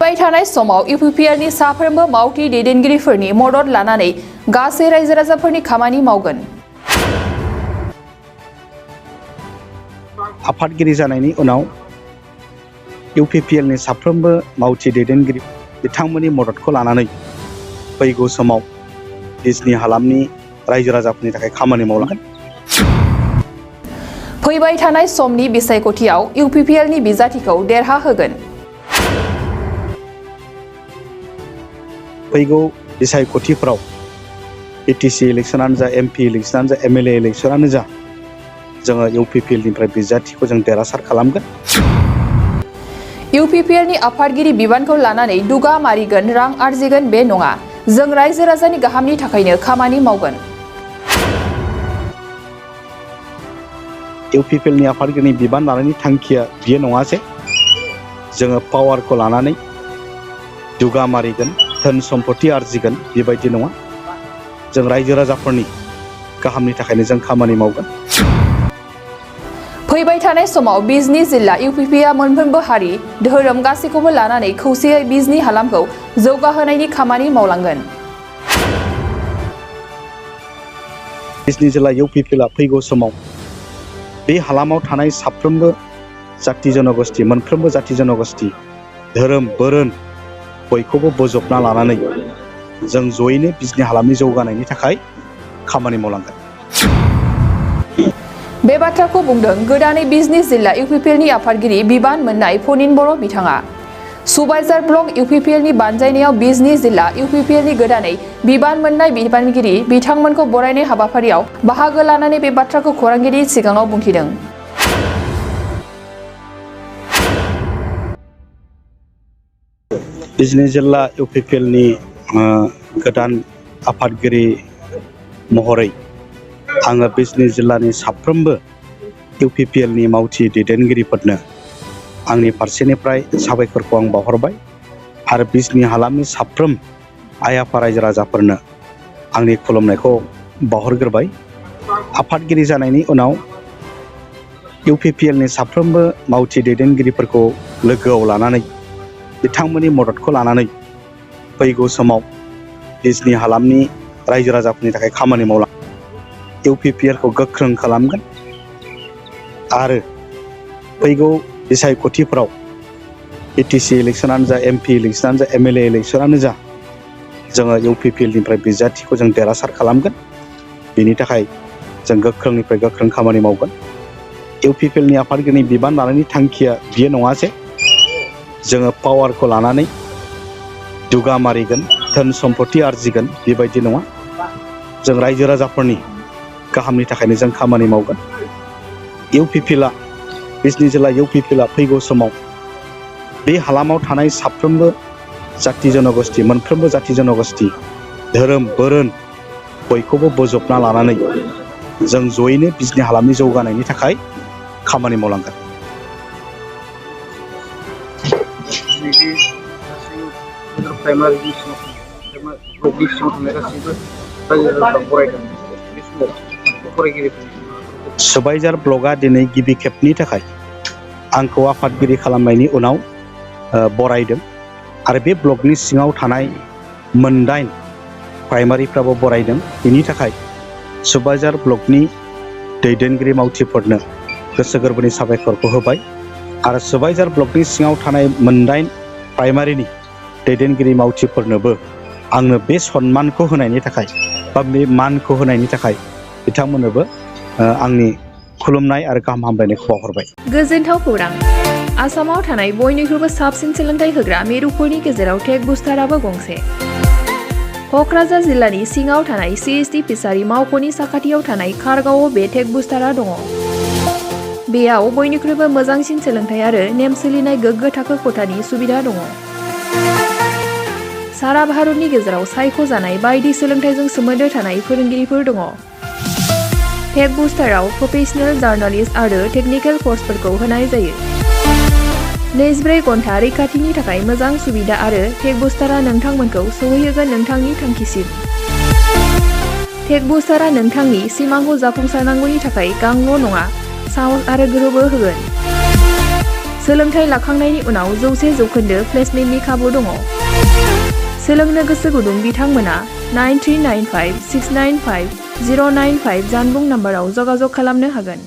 फैबाय थानाय समाव इउ.प.नि साफ्रोमबो मावथि दैदेनगिरिफोरनि मदद लानानै गासै रायजो राजाफोरनि खामानि मावगोन। आफादगिरि जानायनि उनाव इउ.प.नि साफ्रोमबो मावथि दैदेनगिरि बिथांमोननि मददखौ लानानै फैगौ समाव बिजनि हालामनि रायजो राजाफोरनि थाखाय खामानि मावलांगोन। फैबाय थानाय समनि बिसायख'थियाव इउ.प.नि बिजाथिखौ देरहा होगोन। फैगौ बिसायख'थिफोराव बिटिसि इलेक्सनानो जा, एमपि इलेक्सनानो जा, एमएलए इलेक्सनानो जा, जोङो इउ.प.निफ्राय बिजाथिखौ जों देरहासार खालामगोन। इउ.प.नि आफादगिरि बिबानखौ लानानै दुगा मारिगोन, रां आरजिगोन बे नङा। जों रायजो राजानि गाहामनि थाखायनो खामानि मावगोन। इउ.प.नि आफादगिरिनि बिबान लानायनि थांखिया बियो नङा जे जोङो पावारखौ लानानै दुगा मारिगोन, धोन सम्पति आरजिगोन, बेबायदि नङा। जों रायजो राजाफोरनि गाहामनि थाखायनो जों खामानि मावगोन। फैबाय थानाय समाव बिजनि जिल्ला इउ.प.आ मोनफ्रोमबो हारि, धोरोम गासैखौबो लानानै खौसेयै बिजनि हालामखौ जौगाहोनायनि खामानि मावलांगोन। बिजनि जिल्ला इउ.प.आ फैगौ समाव बे हालामाव थानाय साफ्रोमबो जाथि जनगोष्ठि, मोनफ्रोमबो जाथि जनगोष्ठि, धोरोम बोरोन बयखौबो बोजबना लानानै जों जयैनो बिजनि हालामनि जौगानायनि थाखाय खामानि मावलांगोन। बे बाथ्राखौ बुंदों गोदानै बिजनि जिल्ला इउ.प.नि आफादगिरि बिबान मोननाय फनिन बर' बिथाङा। सुबाइजार ब्लक इउ.प.नि बानजायनायाव बिजनि जिल्ला इउ.प.नि गोदानै बिबान मोननाय बिबानगिरि बिथांमोनखौ बरायनाय हाबाफारियाव बाहागो लानानै बे बाथ्राखौ खौरांगिरिनि सिगाङाव बुंथिदों। बिजनि जिल्ला इउ.प.नि गोदान आफादगिरि महरै आङो बिजनि जिल्लानि साफ्रोमबो इउ.प.नि मावथि दैदेनगिरिफोरनो आंनि फारसेनिफ्राय साबायखरखौ आं बावहरबाय आरो बिजनि हालामनि साफ्रोम आइ आफा रायजो राजाफोरनो आंनि खुलुमनायखौ बावहरग्रोबाय। आफादगिरि जानायनि उनाव इउ.प.नि साफ्रोमबो मावथि दैदेनगिरिफोरखौ लोगोआव लानानै बिथांमोननि मददखौ लानानै फैगौ समाव बिजनि हालामनि रायजो राजाफोरनि थाखाय खामानि मावलांगोन। इउ.प.खौ गोख्रों खालामगोन आरो फैगौ बिसायख'थिफोराव बिटिसि इलेक्सनानो जा, एमपि इलेक्सनानो जा, एमएलए इलेक्सनानो जा, जोङो इउ.प.निफ्राय बिजाथिखौ जों देरहासार खालामगोन। बेनि थाखाय जों गोख्रोंनिफ्राय गोख्रों खामानि मावगोन। इउ.प.नि आफादगिरिनि बिबान लानायनि थांखिया बियो नङा जे जोङो पावारखौ लानानै दुगा मारिगोन, धोन सम्पति आरजिगोन, बेबायदि नङा। जों रायजो राजाफोरनि गाहामनि थाखायनो जों खामानि मावगोन। इउ.प.आ बिजनि जिल्ला इउ.प.आ फैगौ समाव बे हालामाव थानाय साफ्रोमबो जाथि जनगोष्ठि, मोनफ्रोमबो जाथि जनगोष्ठि, धोरोम बोरोन बयखौबो बोजबना लानानै जों जयैनो बिजनि हालामनि जौगानायनि थाखाय खामानि मावलांगोन। सुबाइजार ब्लकआ दिनै गिबि खेबनि थाखाय आंखौ आफादगिरि खालामनायनि उनाव बरायदों आरो बे ब्लकनि सिङाव थानाय मोनदाइन प्राइमारिफ्राबो बरायदों। बेनि थाखाय सुबाइजार ब्लकनि दैदेनगिरि मावथिफोरनो गोसो गोरबोनि साबायखरखौ होबाय आरो सुबाइजार ब्लकनि सिङाव थानाय मोनदाइन प्राइमारिनि दैदेनगिरि मावथिफोरनोबो आंनो बे सन्मानखौ होनायनि थाखाय बा बे मानखौ होनायनि थाखाय बिथांमोननोबो आंनि खुलुमनाय आरो गाहाम हामलायनायखौ बावहरबाय। गोजोनथाव खौरां! आसामाव थानाय बयनिख्रुइबो साबसिन सोलोंथाइ होग्रा मिरुफोरनि गेजेराव टेक बुस्टाराबो गंसे। क'क्राझार जिल्लानि सिङाव थानाय CST फिसारि मावख'नि साखाथियाव थानाय खारगावआव बे टेक बुस्टारा दङ। बेयाव बयनिख्रुइबो मोजांसिन सोलोंथाइ आरो नेम सोलिनाय गोग्गो थाखो खथानि सुबिदा दङ। सारा भारतनि गेजेराव सायख'जानाय बायदि सोलोंथाइजों सोमोन्दो थानाय फोरोंगिरिफोर दङ। टेक बुस्टाराव प्रफेशनेल, जार्नालिस्ट आरो टेकनिकेल कर्सफोरखौ होनाय जायो। 24 घन्टा रैखाथिनि थाखाय मोजां सुबिदा आरो टेक बुस्टारा नोंथांमोनखौ सौहैहोगोन नोंथांनि थांखिसिम। टेक बुस्टारा नोंथांनि सिमांखौ जाफुंसारनांगौनि थाखाय गांल' नङा, साहस आरो गोहोबो होगोन। सोलोंथाइ लाखांनायनि उनाव 100% प्लेसमेन्टनि खाबु दङ। सोलोंनो गोसो गुदुं बिथांमोना 9395 695 095 जानबुं नाम्बाराव जगाजग खालामनो हागोन।